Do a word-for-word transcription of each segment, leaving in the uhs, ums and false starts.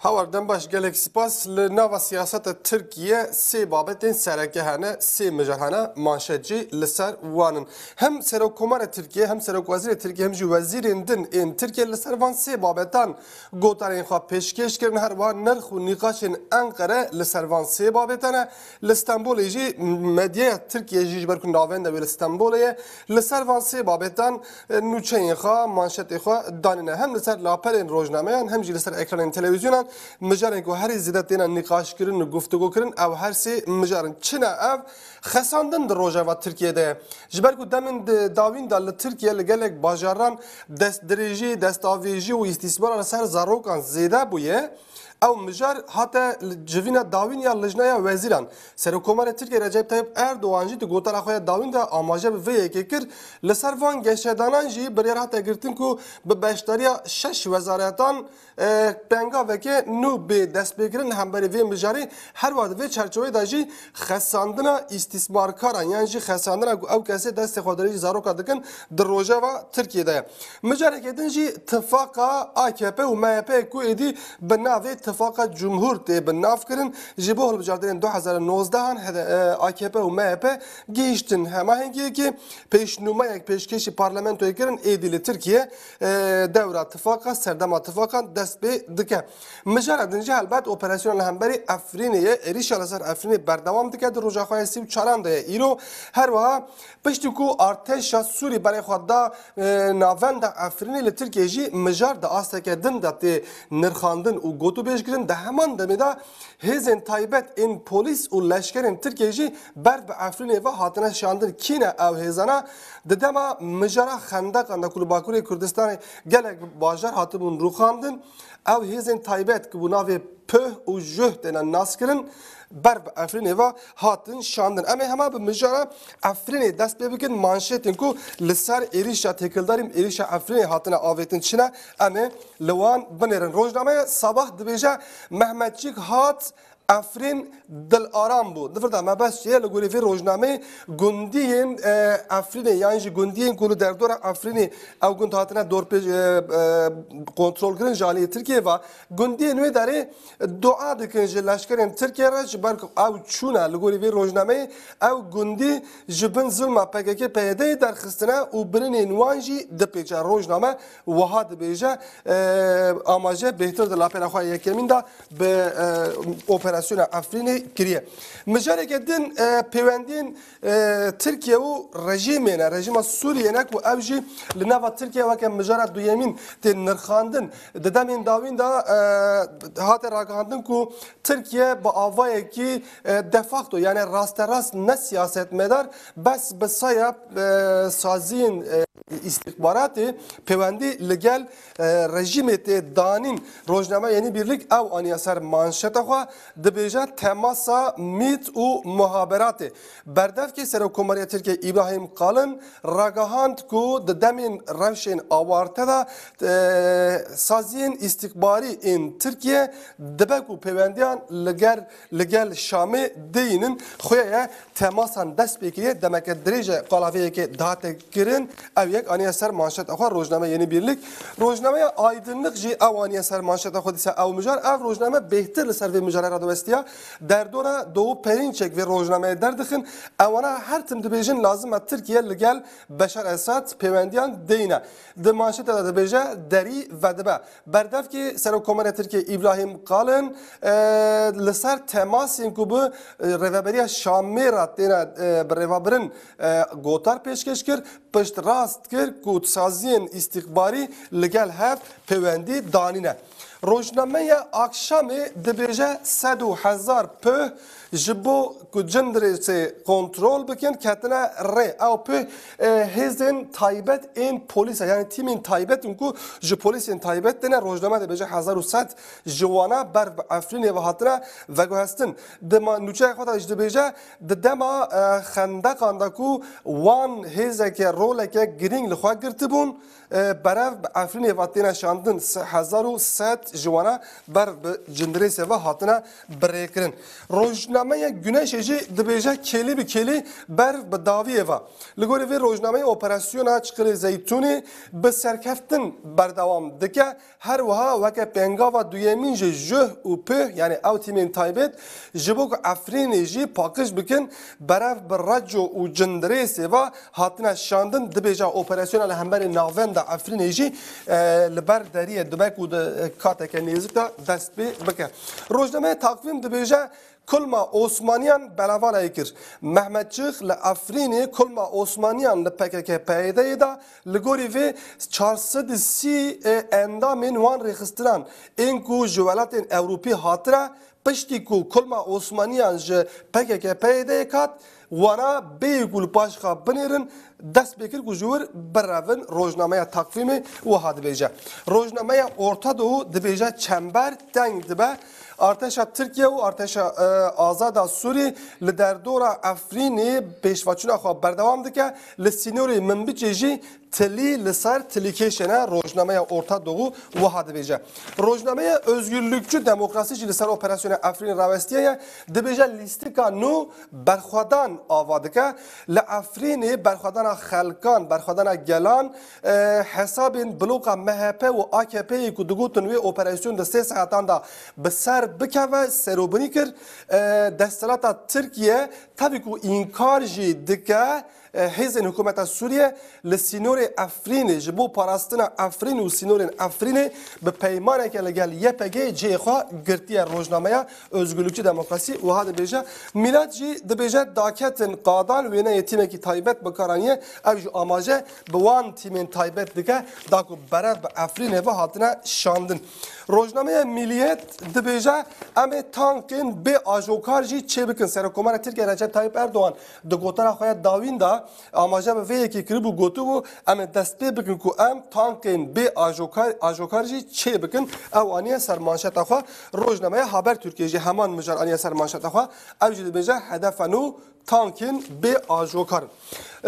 Hawar Dembaş, gelek spas. Li nava siyaseta Tirkiye sê babetên sereke hene, sê mijar hene, manşet jî li ser wan in. Hem Serokkomarê Tirkiye hem Serokwezîrê Tirkiye hem jî wezîrên din ên Tirkiye li ser van sê babetan gotarên xwe pêşkêş kirin. Her wiha nirx û nîqaşên Enqere li ser van sê babetane. Li Stenbolê jî medyaya Tirkiye jî, ji ber ku navenda wê li Stenbolê ye, li ser van sê babetan e, nûçeyên xwe, manşetê xwe danîne. Hem li ser laperên rojnameyan, hem jî li ser ekranên televîzyonan mijarên ku herî zêde têne nîqaşkirin û guftûgokirin, ew her sê mijar in. Çi ne ev? Xesandin di rojeva Tirkiyê de ye. Ji ber ku demên di dawîn de li Tirkiye li gelek bajaran destdirêjî, destavêjî û îstîsmara li ser zarokan zêde bûye, ew mijar hate civîna dawîn ya Lijneya Wezîran. Serokkomarê Tirkiyê Recep Tayyip Erdogan jî di gotara xwe ya dawîn de amaje bi vê yekê kir. Li ser van geşedanan jî biryar hate girtin ku bi beşdariya şeş wezaretan, e, pengaveke nû bê destpêkirin li hemberî vê mijarê. Her wiha di vê çerçeveyê de jî xesandina îstîsmarkaran yan jî xesandina ku ew kesê destê xwe dirêjî zaroka dikin di rojeva Tirkiyê de ye. Mijareke din jî tifaqa A K P û M H P ku êdî bi navê Tifaqa Cumhur tê binavkirin, ji bo hilbijartinên du hezar û nozdeh an hede-, e, A K P û M H P gihîştin hemahengiyekê, pêşnûmeyek pêşkêşî parlamentoyê kirin, êdî li Tirkiye, e, dewra tifaqa, serdema tifaqan dest pê dike. Mijara din jî helbet operasyona li hemberî Efrînê ye. Êrîşa li ser Efrînê berdewam dike, di roja xwe ya sî û çaran de ye îro. Her wiha piştî ku artêşa Sûrî berê xwe da, e, navenda Efrînê, li Tirkiyê jî mijar di asteke din de tê nirxandin û gotûbêjkirin. Di heman demê de hêzên taybet ên polîs û leşkerên Tirkiyê jî ber bi Efrînê ve hatine şandin. Kî ne ew hêzana? Di dema mijara xendeqan de ku li Bakurê Kurdistanê gelek bajar hatibûn rûxandin, ew hêzên taybet ku bi navê P Ö H û J Ö H têne naskirin, ber bi Efrînê ve hatin şandin. Em ê hema bi mijara Efrînê dest pê bikin, manşetên ku li ser êrîşa têkildarî, êrîşa Efrînê hatine avêtin çi ne, em ê li wan binêrin. Rojnameya Sabah dibêje, Mehmetçîk hat Efrîn dilaram bû. Di vir de mebest çi ye? Li gorî vê rojnameyê gundiyên, e, Efrînê yan jî gundiyên ku li derdora Efrînê ew gund hatine dorpêç, e, e, kontrolkirin ji aliyê Tirkiyê ve, gundiyên wê derê dua dikin ji leşkerên Tirkiye re, ji ber ku ew çûne. Li gorî vê rojnameyê ew gundî ji bin zilma P K K P Y D'yê derxistine û birinên wan jî dipêçe. Rojname wiha dibêje, e, amaje bêhtir di lapera xwe yekemîn de bi, e, operasyona Efrînê kiriye. Mijareke din, e, pêwendiyên, e, Tirkiye û rejîmê ne, rejîma Sûriyê ne ku ew jî li nava Tirkiye weke mijara duyemîn tê nirxandin. Di demên dawîn de, e, hate ragihandin ku Tirkiye bi avayekî, e, de facto, yani rasterast ne siyasetmedar, bes bi saya, e, saziyên, e, îstîxbaratê pêwendî li gel, e, rejîmê tê danîn. Rojname Yeni Birlik ew aniye ser manşeta xwe, dibêje temasa MÎT û muhaberatê. Berdevkê Serokkomariya Tirkiye Îbrahîm Kalin ragihand ku di demên rewşên awarte de, e, saziyên îstîxbarî ên Tirkiye dibe ku pêwendiyan li gel, li gel Şamê deyînin. Xuya ye temasan dest pê kiriye, demeke dirêj e qala vê yekê dihate kirin, ew yek aniye ser manşeta xwe rojname Yeni Birlik. Rojnameya Aydınlık jî ew aniye ser manşeta xwe dîsa ew mijar. Ev rojname bêhtir li ser vê mijarê radiwestiya. Derdora Doğu Perinçek vê rojnameyê derdixin. Ewana her tim dibêjin lazim e Tirkiye li gel Beşar Esad pêwendiyan deyne. Di manşeta de dibêje derî vedibe. Berdevkê Serokkomariya Tirkiye Îbrahîm Kalin, e, li ser temasên ku bi, e, Rêveberiya Şamê re têne, e, bi rêvebirin, e, gotar pêşkêş kir, piştrast kir ku saziyên îstîxbarî li gel hev pêwendî danîne. Rojnameya Akşamê dibêje sed û hezar P Ö H ji bo ku Cindirêsê kontrol bikin, ketine rê. Ew pê, e, hêzên taybet ên polîs e, yani tîmên taybet in ku ji polîsên taybet têne. Rojname dibêje hezar û sed ji wana ber bi Efrînê ve hatine veguhestin. Di ma-, nûçeya xwe de jî dibêje, di dema, e, xendeqan de ku wan hêzeke, roleke girîng li xwe girtibûn, e, berev bi Efrînê ve têne şandin, se-, hezar û sed ji wana berf bi cindirêsê ve hatine birêkirin. Rojnameya Güneşê jî dibêje kêlî bi kêlî berf bi dawiyê ve. Li gorî vê rojnameyê operasyona Çiqilê Zeytûnê bi serkeftin berdewam dike. Her wiha weke pêngava duyemîn ji juh û puh, yani ew tîmên taybet, ji bo ku Efrînê jî paqij bikin, berev bi reco û cindirêsê ve hatine şandin. Dibêje operasyona li hemberî navenda Efrînê jî, e, li ber deriyê dibe ku di, e, kateke nêzik de dest pê bike. Rojnameya Takvîm dibêje, Kulma Osmaniyan belavaleyê kir. Mehmet Çix li Efrînê kulma Osmaniyan li P K K-PYD'yê da, li gorî vê çar sed û sî endamên wan rêxistinan ên ku ji welatên Ewropî hatine, piştî ku kulma Osmaniyan ji P K K-PYD'yê kat, wana bêyî ku li paş xwe binêrin, dest pê kir ku ji wir birevin. Rojnameya Takvîmê wiha dibêje. Rojnameya Orta Doğu dibêje çember teng dibe. Artêşa Tirkiye û Artêşa, e, Azada Sûrî li derdora Efrînê pêşveçûna xwe berdewam dike. Li sînorê Minbicê jî tilî li ser tilî kêşene, rojnameya Orta Doğu wiha dibêje. Rojnameya Özgürlükçü Demokrasi jî li ser operasyona Efrînê rawestiye ye. Dibêje lîstika nû berxwedan ava dike. Li Efrînê berxwedana xelkan, berxwedana gelan, e, hesabên bloka M H P û A K P'yê ku digotin wê operasyon di sê saetan de bi ser bikeve, serobinî kir. E, desthilata Tirkiye tevî ku înkar jî dike, e, hêzên hikûmeta Sûriye li sînorê Efrînê, ji bo parastina Efrîn û sînorên Efrînê bi peymaneke li gel Y P G cihê xwe girtiye. Rojnameya Özgürlükçü Demokrasi wiha dibêje. Mîlat jî dibêje daketin qadan wêneyê tîmekî taybet bi kar aniye. Ev jî amaje bi wan tîmên taybet dike, da ku berev bi Efrînê ve hatine şandin. Rojnameya Milliyet dibêje, em ê tankên bê ajokar jî çêbikin. Serokkomara Tirkiye Recep Tayyip Erdoğan di gotara xwe ya dawîn de amaje bi vê yekê kiribû, gotibû, em ê dest pê bikin ku em tankên bê ajokar, ajokar jî çê bikin. Ew aniye ser manşeta xwe. Rojnameya Habertürk'ê jî heman mijar aniye ser manşeta xwe. Ew jî dibêje, hedefa nû tankên bê ajokar in.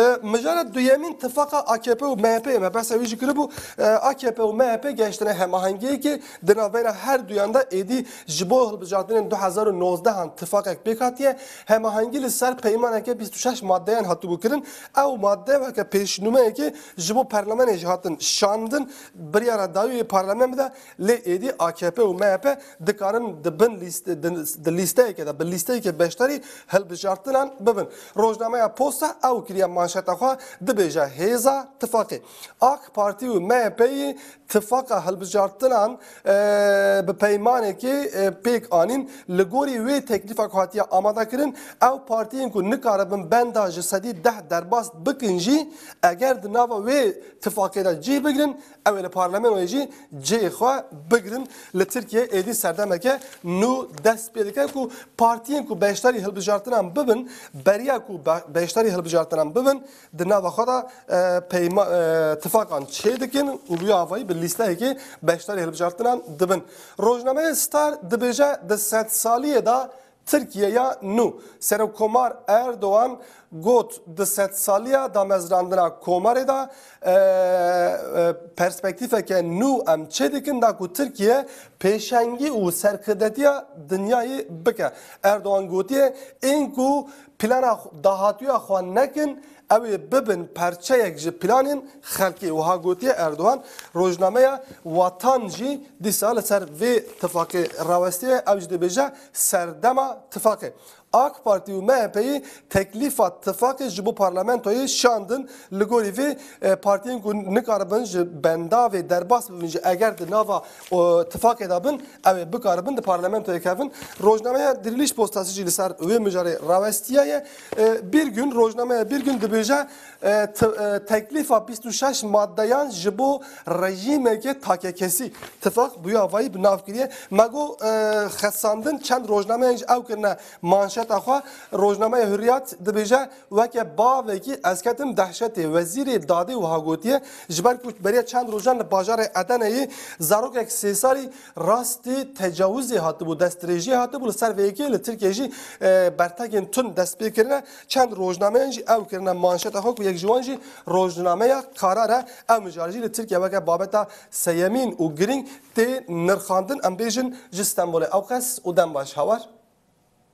E, mijara duyemîn tifaqa A K P û M H P ye. Me behsa wî jî kiribû. E, A K P û M H P gehiştine hemahengiyekê di navbeyna her duyan de êdî ji bo hilbijartinên du hezar û nozdeh an tifaqek pêk hatiye. Hemahengî li ser peymaneke bîst û şeş maddeyan hatibû kirin. Ew madde weke pêşnûmeyekê ji bo parlamenê jî hatin şandin. Biryara dawî wê parlamen bide, lê êdî A K P û M H P dikarin di bin lîst-, di, di lîsteyeke de, bi lîsteyeke beşdarî hilbijartinan bibin. Rojnameya Posta ew kiriye manşeta xwe, dibêje hêza tifaqê. AK Partî û M H P'yê tifaqa hilbijartinan, e, bi peymanekê, e, pêk anîn. Li gorî wê teklîfa ku hatiye amade kirin, ew partiyên ku nikaribin benda ji sedî deh derbas bikin jî, eger di nava wê tifaqê de cih bigrin, ew ê li parlamentoyê jî cihê xwe bigrin. Li Tirkiye êdî serdemeke nû dest pê dike ku partiyên ku beşdarî hilbijartinan bibin, beriya ku be-, beşdarî hilbijartinan bibin, di nava xwe de, e, peyma-, e, tifaqan çê dikin û bi wî avayî bi lîsteyekê beşdarî hilbijartinan dibin. Rojnameya Star dibêje, di sedsaliyê de Tirkiyeya nû. Serokkomar Erdogan got, di sedsaliya damezrandina komarê de, e, e, perspektîfeke nû em çê dikin da ku Tirkiye pêşengî û serkirdetiya dinyayê bike. Erdogan gotiye, ên ku plana xw-, dahatûya xwe nekin, ew ê bibin perçeyek ji planên xelkê. Wiha gotiye Erdogan. Rojnameya Vatan jî dîsa li ser vê tifaqê rawestiye, ew jî dibêje serdema tifaqê. AK Partî û M H P'yê teklîfa tifaqê ji bo parlamentoyê şandin. Li gorî vê, e, partiyên ku nikaribin ji bendavê derbas bibin jî, eger di nava, o, tifaqê de bin, ew ê bikaribin di parlamentoyê kevin. Rojnameya Diriliş Postası jî li ser wê mijarê rawestiye ye. E, Bir Gün, rojnameya Bir Gün dibêje, e, t-, e, teklîfa bîst û şeş maddeyan ji bo rejîmeke takekesî tifaq bi wî avayî bi nav kiriye. Me got, e, xesandin, çend rojnameyan jî ew kirine manşet. Xwe rojnameya Hurriyet dibêje, weke bavekî ez ketim dehşetê. Wezîrê Dadê wiha gotiye, ji ber ku beriya çend rojan li bajarê Edeneyê zarokek sê salî rastî tecawizê hatibû, destdirêjiyê hatibû, li ser vê yekê li Tirkiyê jî, e, bertekên tund dest pê kirine. Çend rojnameyan jî ew kirine manşeta xwe ku yek ji wan jî rojnameya Karar e. Ew mijar jî li Tirkiye weke babeta seyemîn û girîng tê nirxandin. Em bêjin ji Stenbolê ew qas û dem baş hawar.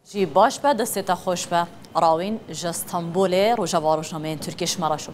Jî baş be, destê te xweş be. Rawîn ji Stenbolê, Rojava Rojnameyên Tirkiyê ji me re şo.